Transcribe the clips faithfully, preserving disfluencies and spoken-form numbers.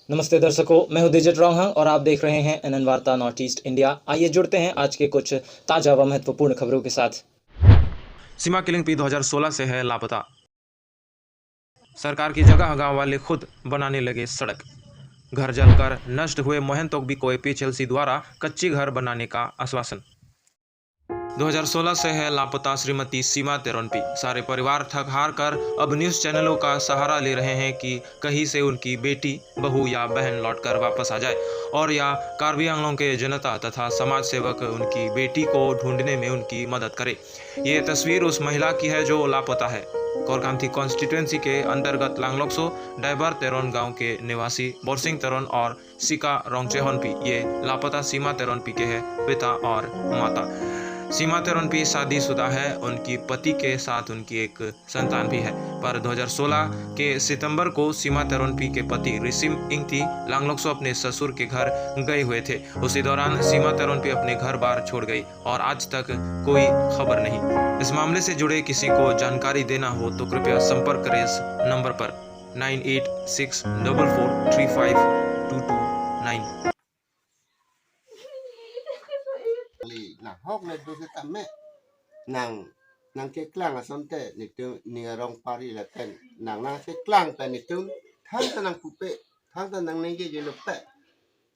नमस्ते दर्शकों, मैं हूं दिजित रोंगहांग और आप देख रहे हैं एनएन वार्ता नॉर्थ ईस्ट इंडिया। आइए जुड़ते हैं आज के कुछ ताजा व महत्वपूर्ण खबरों के साथ। सीमा किलिंगपी दो हज़ार सोलह से है लापता। सरकार की जगह गांव वाले खुद बनाने लगे सड़क। घर जलकर नष्ट हुए मोहन तोकबी को एपीएचएलसी द्वारा कच्ची घर बनाने का आश्वासन। दो हज़ार सोलह से है लापता श्रीमती सीमा तेरोनपी। सारे परिवार थक हार कर अब न्यूज़ चैनलों का सहारा ले रहे हैं कि कहीं से उनकी बेटी, बहू या बहन लौटकर वापस आ जाए और या कार्बी आंगलोंग के जनता तथा समाज सेवक उनकी बेटी को ढूंढने में उनकी मदद करे। ये तस्वीर उस महिला की है जो लापता है। कोरकांथी कॉन्स्टिट्यूएंसी के अंतर्गत लांगलोकसो डाइबर तेरोन गांव के निवासी बोरसिंग तेरोन और सिका रोंगचेहनपी, ये लापता सीमा तेरोनपी के है पिता और माता। सीमा तेरोनपी शादीशुदा है। उनकी पति के साथ उनकी एक संतान भी है, पर दो हज़ार सोलह के सितंबर को सीमा तेरोनपी के पति रिसिम इंगती लांगलोकसो अपने ससुर के घर गए हुए थे। उसी दौरान सीमा तेरोनपी अपने घर बार छोड़ गई और आज तक कोई खबर नहीं। इस मामले से जुड़े किसी को जानकारी देना हो तो कृपया संपर्क करें इस नंबर पर, nine eight six double four three five two two nine। Li, nang hok le do se tame. Nang, nangkeklang asonte, netum, ning arong pari lapen. Nang nangkeklang pen netum, thangta nangpupe, thangta nangningjeje lo pe.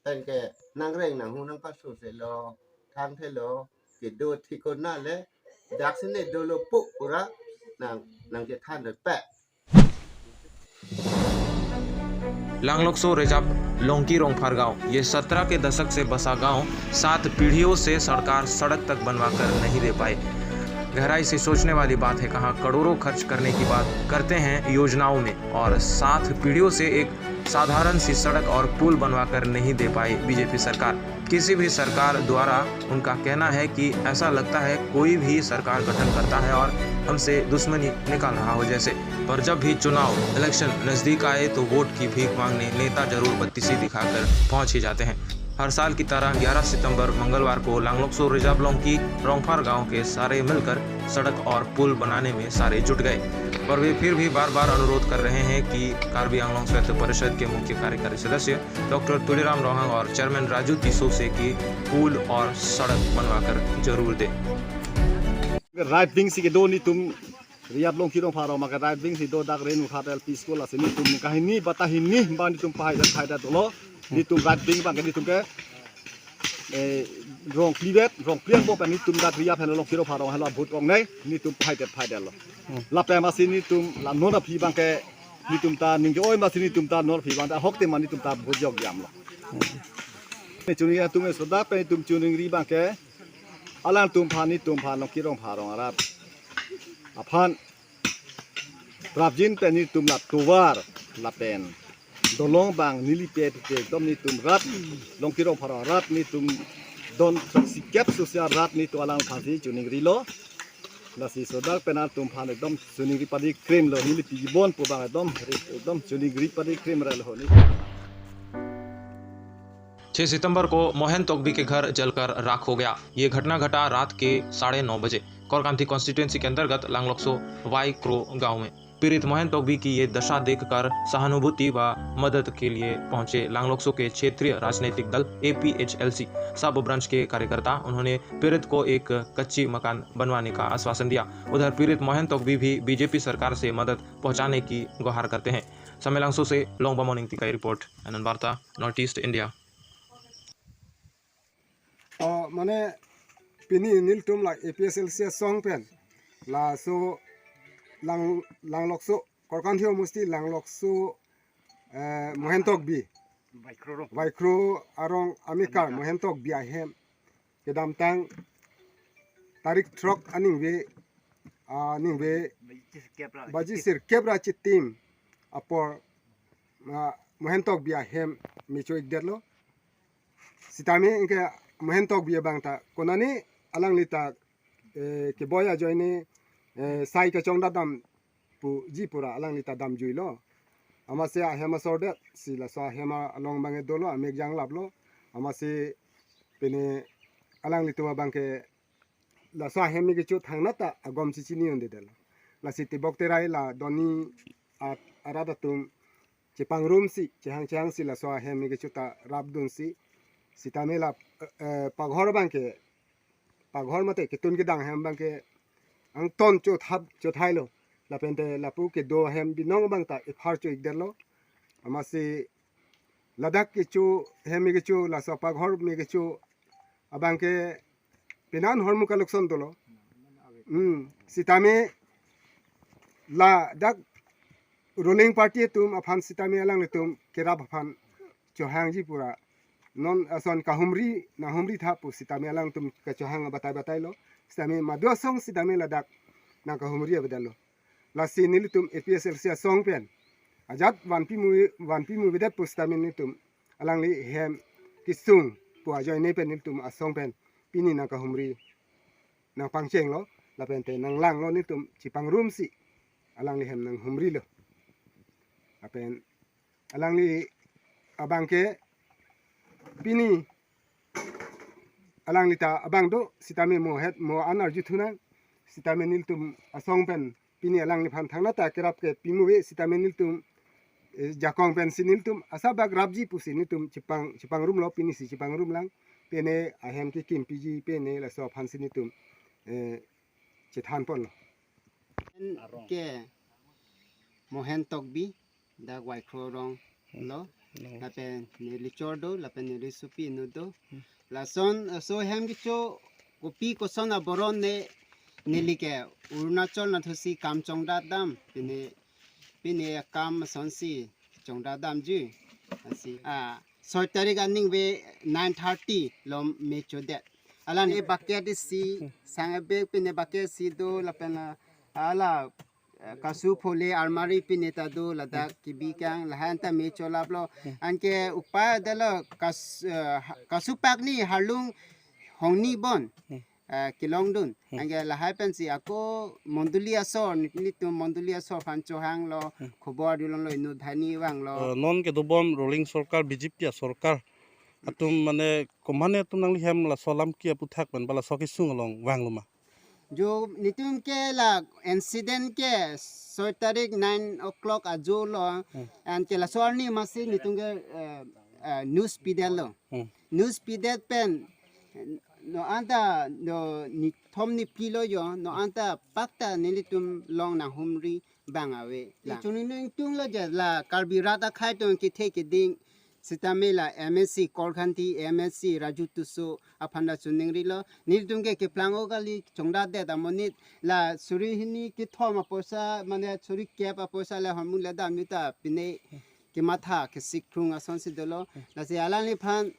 Pen ke, nangreng nanghu nangpaso se lo, thangthe lo, kedo thikona le, dak sene dolo pu pura, nang, nangkethan lo pe. लांगलोकसो रिजर्व लोंकी रोंगफार गांव, ये सत्रह के दशक से बसा गांव, सात पीढ़ियों से सरकार सड़क तक बनवा कर नहीं दे पाए। गहराई से सोचने वाली बात है, कहाँ करोड़ों खर्च करने की बात करते हैं योजनाओं में, और सात पीढ़ियों से एक साधारण सी सड़क और पुल बनवा कर नहीं दे पाई बीजेपी सरकार। किसी भी सरकार द्वारा उनका कहना है कि ऐसा लगता है कोई भी सरकार गठन करता है और हमसे दुश्मनी निकाल रहा हो जैसे। पर जब भी चुनाव, इलेक्शन नजदीक आए तो वोट की भीख मांगने नेता जरूर बत्तीसी दिखाकर पहुंच ही जाते हैं। हर साल की तरह ग्यारह सितंबर मंगलवार को लांगलोकसो रिजर्व लोंकी रोंगफार गांव के सारे मिलकर सड़क और पुल बनाने में सारे जुट गए, पर वे फिर भी बार-बार अनुरोध कर रहे हैं कि कार्बी आंगलोंग स्वायत्त परिषद के मुख्य कार्यकारी सदस्य डॉक्टर तुलीराम रोंगहांग और चेयरमैन राजू टिस्सो से कि पुल और सड़क बनवाकर जरूर दे। Right wing si kedo netum Riyap Longki Rongpharong abangke right wing si do dak Renu Khat L P School, lasi netum kahini bata hini abang netum pahai dat pahai dat dolo. Netum right wing abangke netum ke, eh, rong phlivet, rong phli angbong pen netum dak Riyap henlo Longki Rongpharong henlo vote rongnei, netum pahai det pahai detlo. Lapen amatsi netum la non aphi abangke netum ta ningje-oi amatsi netum ta non aphi abang ta ahok te amat netum ta vote jok jamlo. Ne chuningri atum esodak pen netum chuningri abangke alangtum aphan, netum aphan Longki Rongpharong arat aphan prapjin pen netum la tovar lapen dolong abang neli pe pe ekdom netum rat, Longki Rongpharong arat netum don sikep social rat netum alang aphansi chuningrilo. Lasi esodak pen atum aphan ekdom chuningri padi krim lo, neli piji bon pu abang ekdom, ekdom chuningri padi krim relo ni. छह सितंबर को मोहन तोकबी के घर जलकर राख हो गया। ये घटना घटा रात के साढ़े नौ बजे कोरकांथी कॉन्स्टिट्यूएंसी के अंतर्गत लांगलोकसो वाई क्रो गांव में। पीड़ित मोहन तोकबी की ये दशा देखकर सहानुभूति व मदद के लिए पहुंचे लांगलोकसो के क्षेत्रीय राजनीतिक दल एपीएचएलसी सब ब्रांच के कार्यकर्ता। उन्होंने पीड़ित को एक कच्ची मकान बनवाने का आश्वासन दिया। उधर पीड़ित मोहन तोकबी भी बीजेपी सरकार से मदद पहुंचाने की गुहार करते हैं। Samelangso से लोंगबा मॉर्निंग तिकाई रिपोर्ट, एनएन वार्ता, north east India. Oh, mane pini nelitum la APHLC asong pen laso lang, Langlokso, Korkanthi Homosti Langlokso, eh, Mohen Tokbi, Vaikro arong amekar Mohen Tokbi ahem kedamtang tarik throk aningve, ah, ningve baji sirkep ra chitim apor, ah, Mohen Tokbi ahem mecho-ik detlo. Sitame anke Mohen Tokbi abang ta konane alangli ta, eh, keboi ajoine, eh, sai kachongdat dam puji pura alangli ta damjuilo. Amatsi ahem asor det si laso ahem along abang dolo, amek janglaplo. Amatsi pine alanglitum abangke laso ahem kecho thangnat ta agom si chini-un-e detlo. Lasi tebok terai la doni at arat atum chepangrum si, chehang chehang si laso ahem kecho ta rapdun si, sitame la, eh, eh, paghor abangke, paghor mate ketun kedang ahem abangke angton chothap chothailo. Lapente lapu kedo ahem binong abang ta ephar cho-ikdetlo. Amatsi ladak kecho, hem kecho, laso paghor me kecho abangke penan hormu kalukson dolo. Hmm, sitame ladak ruling party atum aphan sitame alanglitum kerap aphan chohangji pura. Non ason kahumri, nanghumri tha pu sitame alangtum kachohang batai batailo. Sitame madu asong sitame ladak nangkahumri avedetlo. Lasi nelitum A P H L C asong pen ajat vanpi mu, vanpi muvedet pu sitame nelitum alangli hem kesung pu ajoine pen nelitum asong pen pini nangkahumri nangpangchenglo, lapente nanglanglo, nelitum chepangrum si alangli hem nanghumrilo. Lapen alangli abangke pini alangli ta abang do sitame mo het mo an arju thunang, sitame nelitum asong pen pini alangliphan thangnat ta kerap ke pimuve sitame nelitum, eh, jakong pensi nelitum asabak rapji pusi nelitum chepang, chepangrumlo, pini si chepangrumlang. Pine ahem kekim piji pine laso aphansi nelitum, eh, chethanponlo. Ke Mohen Tokbi, dak Waikro rong lo, lapen neli chor do, lapen neli supi inut do. Lason, eh, so hem kecho kopi koson aboron ne neli ke Arunachal nathusi kam chongdat dam, pine, pine kam asonsi chongdat damji. Lasi, ah, soi tarik aning ve nine thirty lo me chodet. Alan e bucket isi sang abek pine bucket isi do lapen la, ala, eh, kasu phole almari pine ta do ladak kebikang lahan ta me cholaplo. Anke upai dalo kas-, eh, ha-, kasu pakni harlung hongni bon, eh, kelongdun. Anke lahai pensi ako mondoli asor, nelitum mondoli asor aphan chohanglo, khobor dulonglo, inut dhani vanglo. Eh, non kedobom ruling sorkar B J P asorkar atum mane komane atum nangli hem laso alam ke aputhak pen ba laso kesung along vanglo ma? Jo nelitum ke la incident ke soi tarik nine o'clock ajo lo, anke laso arni masi nelitum ke, eh, eh, news pidetlo. News pidet pen no anta no nithom niphli lo jo, no anta pakta nelitum along nanghumri bang ave. La chuning nung tung lo je la Karbi rat akhei atum kethe keding sitame la M A C Korkanthi, M A C Raju Tisso aphan ta chuningrilo. Nelitum ke keplang o kali chongdatdet amonit la suri hini kethom apoisa mane suri kep apoisa le hormu le dam nita pine kematha kesikhrung asonsi dolo. Lasi alangliphan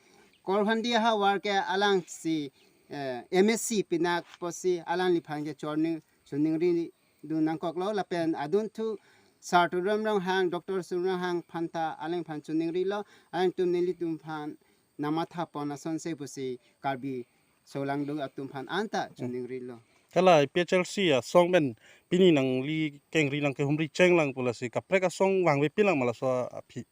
Korkanthi ahavar ke alangsi, eh, M A C pinak pusi alangliphan ke chorning chuningrilo. Dun nangkoklo lapen adunthu Sar Tuliram Ronghang, Doctor Tuliram Ronghang aphan ta alangphan chuningrilo, alangtum nelitum aphan nangmathapon asonsi pusi Karbi solangdung atum aphan anta chuningrilo. Hala A P H L C asong pen pini nangli kengri nangkehumri chenglang pu lasi kaprek asong vangve pilang ma laso aphi?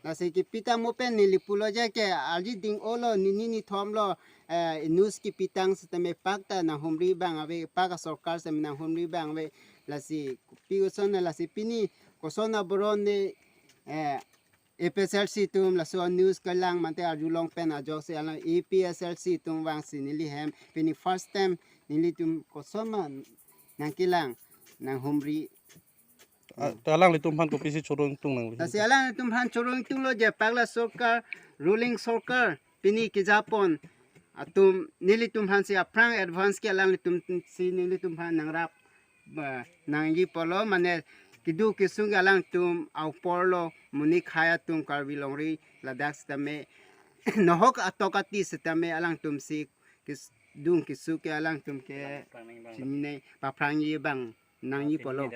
Lasi kepitang mo pen neli pulo je ke arji ding olo nini nithom lo, eh, news kepitang sitame pakta nanghumri bang ave, pak asorkar sitame nanghumri bang ave. Lasi pi koson na lasi pini koson aboron ne, eh, A P H L C atum laso news kelang mate arjulong pen ajoksi alang A P H L C atum vangsi neli hem pini first time nelitum koson ma nangkelang nanghumri. Ah, ta alanglitum aphan kopisi choro ingtung nangli? Lasi alanglitum aphan choro ingtunglo je pakla sorkar, ruling sorkar, pini kejapon atum nelitum aphansi aphrang advance ke alanglitum si nelitum aphan nangrap, ba, nangji pulo mane keduk kesung alangtum aupor lo monit akhei atum Karbi longri ladak sitame nohok atok ati sitame alangtum si keduk kesung ke alangtum ke chinine paphrangji bang nangji pulo.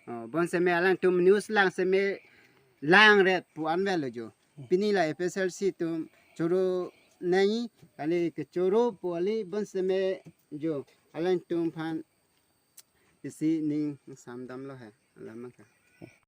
Oh, bonsitame alangtum news lang sitame langret pu anvet lo jo. Pini la A P H L C atum choro nangji kali kechoro pu kali bonsitame jo alangtum aphan isi ning samdamlo he alam ke.